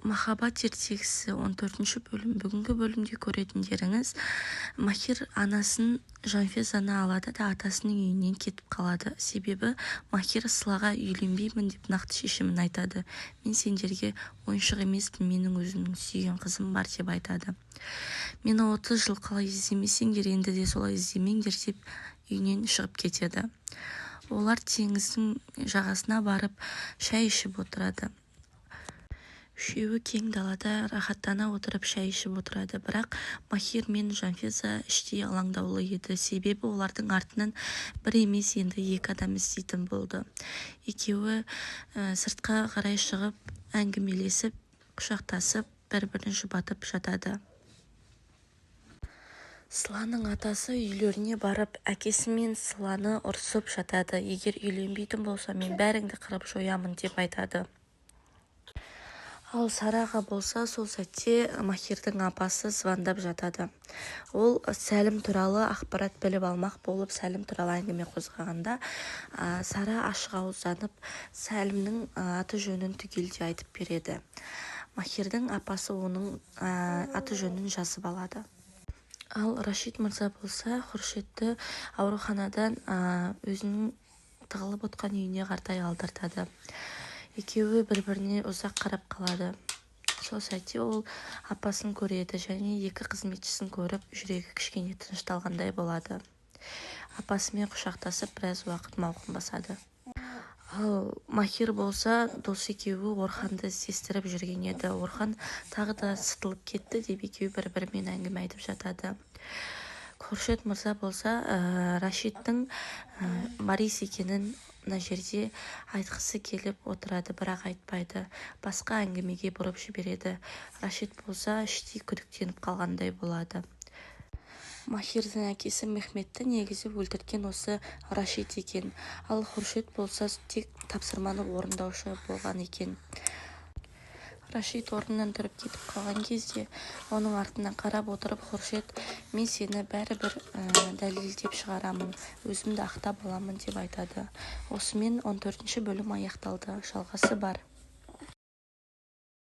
Махаббат ертегісі 14-бөлім. Бүгінгі бөлімде көретіндеріңіз, Махир анасын, Жанфезаны алады да, атасының үйінен кетіп қалады. Себебі Махир Сылаға үйленбеймін деп нақты шешімін айтады. «Мен сендерге ойыншық емеспін, менің өзімнің сүйген қызым бар», – деп айтады. «Мені 30 жыл қалай іздемесеңдер, енді де солай іздемеңдер», – деп үйінен шығып кетеді. Олар теңіздің жағасына барып, шай ішіп отырады. Үшеуі кең далада рахаттана отырып шай ішіп отырады. Бірақ Махир мен Жанфеза іштей алаңдаулы еді. Себебі олардың артынан бір емес, енді екі адам іздейтін болды. Екеуі сыртқа қарай шығып, әңгімелесіп, құшақтасып, бір-бірін жұбатып жатады. Сыланың атасы үйлеріне барып, әкесі мен Сыланы ұрсып жатады. «Егер үйленбейтін болса, мен бәріңді қырып жоямын», – деп айтады. Ал Сараға болса, сол сәтте Махирдің апасы звондап жатады. Ол Сәлім туралы ақпарат біліп алмақ болып, Сәлім туралы әңгіме қозғағанда, Сара ашық ауызданып, Сәлімнің аты-жөнін түгелдей айтып береді. Махирдің апасы оның аты-жөнін жазып алады. Ал Рашид мырза болса, Хуршетті ауруханадан өзінің тығылып отқан үйіне қаратай алдыртады. Екеуі бір-біріне ұзақ қарап қалады. Сол сәтте ол апасын көреді және екі қызметшісін көріп, жүрегі кішкене тынышталғандай болады. Апасымен құшақтасып, біраз уақыт мауқын басады. Ал Махир болса, досы екеуі Орханды іздестіріп жүрген еді. «Орхан тағы да сытылып кетті», – деп екеуі бір-бірімен әңгіме айтып жатады. Хуршет мырза болса, Рашидтің Борис екенін мына жерде айтқысы келіп отырады, бірақ айтпайды, басқа әңгімеге бұрып жібереді. Рашид болса, іштей күдіктеніп қалғандай болады. Махирдің әкесі Мехметті негізі өлтірткен осы Рашид екен. Ал Хуршет болса, тек тапсырманы орындаушы болған екен. Рашид орнынан тұрып кетіп қалған кезде, оның артына қарап отырып, Хуршет: «Мен сені бәрібір дәлелдеп шығарамын, өзімді ақтап аламын», – деп айтады. Осымен 14-бөлім аяқталды. Жалғасы бар.